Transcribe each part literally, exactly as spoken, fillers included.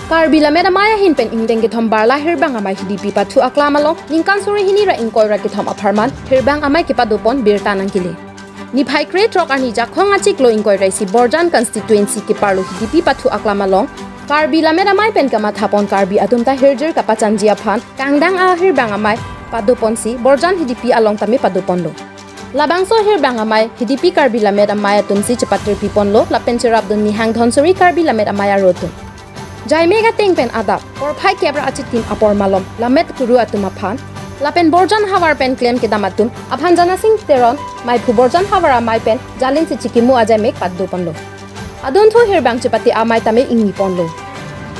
Karbi Lammet Amei ahin pen ingdeng kethom Barla Hirbang Amei Hidipi pathu aklam along ningkan suri hini ra ingkoi ra kethom apharman Hirbang Amei kepadopon birta nangkele. Niphai krethrok arni Jakhong achiklo ingkoi ra isi Borjan constituency keparlo Hidipi pathu aklam along Karbi Lammet Amei pen kamathapon Karbi atum ta hirjir kapachanji aphan kangdang a Hirbang Amei padoponsi Borjan Hidipi along tame padoponlo. Labangso Hirbang Amei Hidipi Karbi Lammet Amei atumsi chepatirpiponlo lapen cherapdun Nihang Dhonsuri Karbi Lammet Amei aro atum. Jaimek ateng pen adap porphai kep ra achitim apor malom Lammet Kuru atum aphan lapen Borjan havar pen klem kedam atum aphan Janasing Teron, meiphu Borjan havar amei pen jalinsi chikimu ajaimek padoponlo. Adunthu Hirbang chepate amei tame ingniponlo.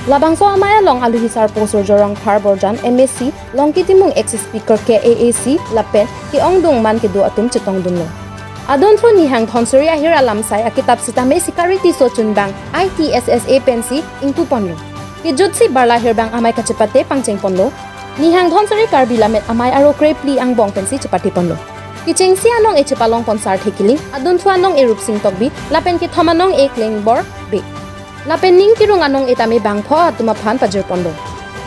Labangso amei along aluhi sarpo Surjo Rongphar Borjan M A C, Longki Timung ex speaker K A A C lapen ke-ongdung man kedo atum chetongdunlo. Adunthu Nihang Dhonsuri ahir alamsai akitap sitame Sikari Tisso Chunbang I T S S A pensi ingpuponlo. Kejutsi Barla Hirbang Amei kachepate pangchengponlo. Nihang Dhonsuri Karbi Lammet Amei aro krephli angbong pensi chepateponlo. Kechengsi anong-e chepalongpon Sarthe Killing, adunthu anong-e Rupsing Tokbi lapen kethom anong-e Klengbor Bey. Lapen ning kirung anong-e tame bangpho atum aphan pajirponlo.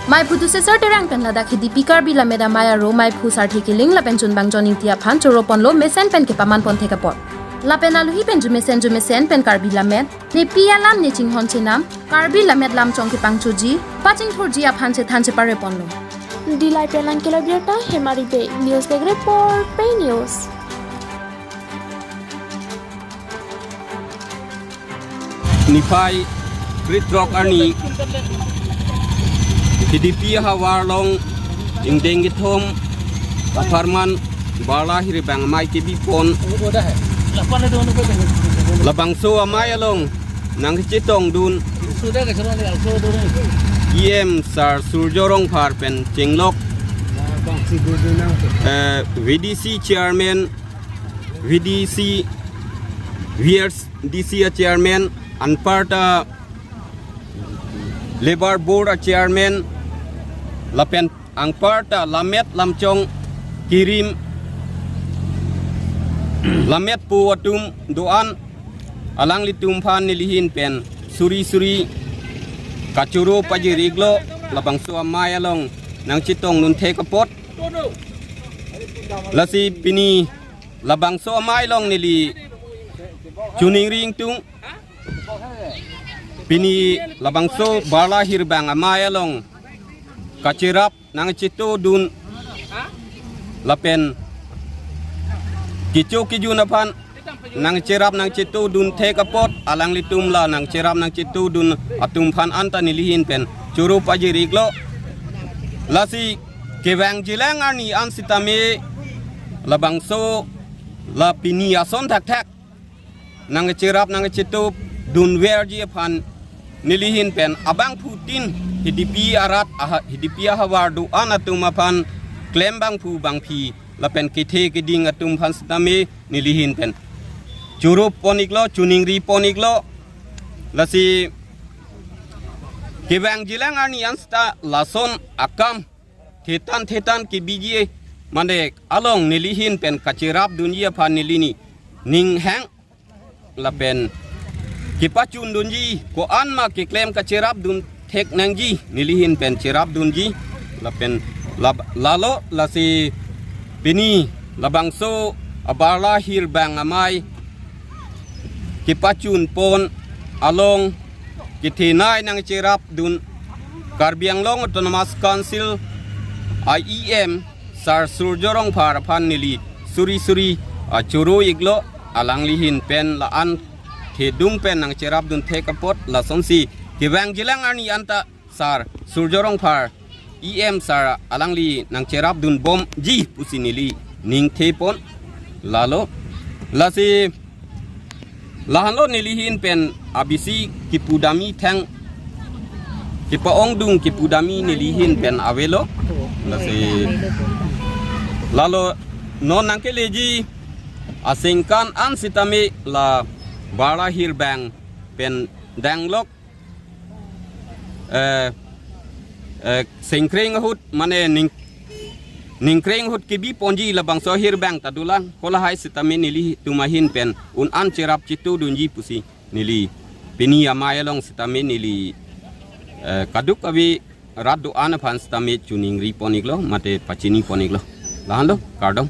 Meiphu Tusesar Terang pen ladak Hidipi Karbi Lammet Amei aro meiphu Sarthe Killing lapen Chunbang John Ingti aphan choroponlo mesen pen kepamanpon thek apot. Lapen aluhi pen jumesen jumesen pen Karbi Lammet nepi alam nechinghon chenam, Karbi Lammet lamchong kepangchoji, pachingthurji aphan chethan chepareponlo. Dillai pen nangkelo birta Hemari Bey, News Desk Report, Pei News. Niphai krethrok arni Hidipi havar along ingdeng kethom apharman Barla Hirbang Amei kebipon. Labangso amei along nangkechetongdun E M Sar Surjo Rongphar pen chenglok, eh, V D C Chairman, V D C, V R D C a Chairman, anparta Labour Board a Chairman, lapen anparta Lammet lamchong kirim Lammet po atum do-an alanglitum aphan nelihin pen suri suri kachoro pajir-iklo labangso amei along nangchetongdun thek apot. Lasi pini labangso amei along neli choningri ingtung. Pini labangso Barla Hirbang Amei along kacherap nangchetodun lapen kecho kejun aphan nangcherap nangchetodun thek apot, alanglitum la nangcherap nangchetodun atum aphan anta nelihin pen choro pajir-iklo. Lasi kevangjilang arni an sitame labangso la pini ason thakthak nangcherap nangchetodun verji aphan nelihin pen abangphutin Hidipi arat aha, Hidipi ahavar do-an atum aphan klem bangphu bangphi lapen kethe keding atum aphan sitame nelihin pen choro pon-iklo, choningri pon-iklo. Lasi kevangjilang arni an sita lason akam thetan thetan kebiji mane along nelihin pen kacherapdunji aphan neli ni ninghang lapen kepachundunji, ko-an ma keklem kacherapdun thek nangji nelihin pen cherapdunji lapen lab-, lalo lasi pini labangso a Barla Hirbang Amei kepachun pon along kethenei nangcherapdun Karbi Anglong Autonomous Council a E M Sar Surjo Rongphar aphan neli suri suri, ah, choro-iklo, alanglihin pen la-an thedung pen nangcherapdun thek apot lasonsi kevangjilang arni anta Sar Surjo Rongphar E M Sar alangli nangcherapdunbomji pusi neli ningthe pon. Lalo lasi lahenlo nelihin pen abisi kipudam-i thang, kepa-ongdung kipudam-i nelihin pen avelo. Lasi lalo non nangkeleji aningkan an sitame la Barla Hirbang pen danglok, eh, eh, sengkreng ahut mane ning, ningkreng ahut kebiponji labangso hirbang ta dolang, ko lahai sitame nelitum ahin pen un-an cherap chetodunji pusi neli pini amei along sitame neli Eh, kaduk abi rat do-an aphan sitame choningri pon iklo, mate pachini pon iklo. Lahan do, kardom.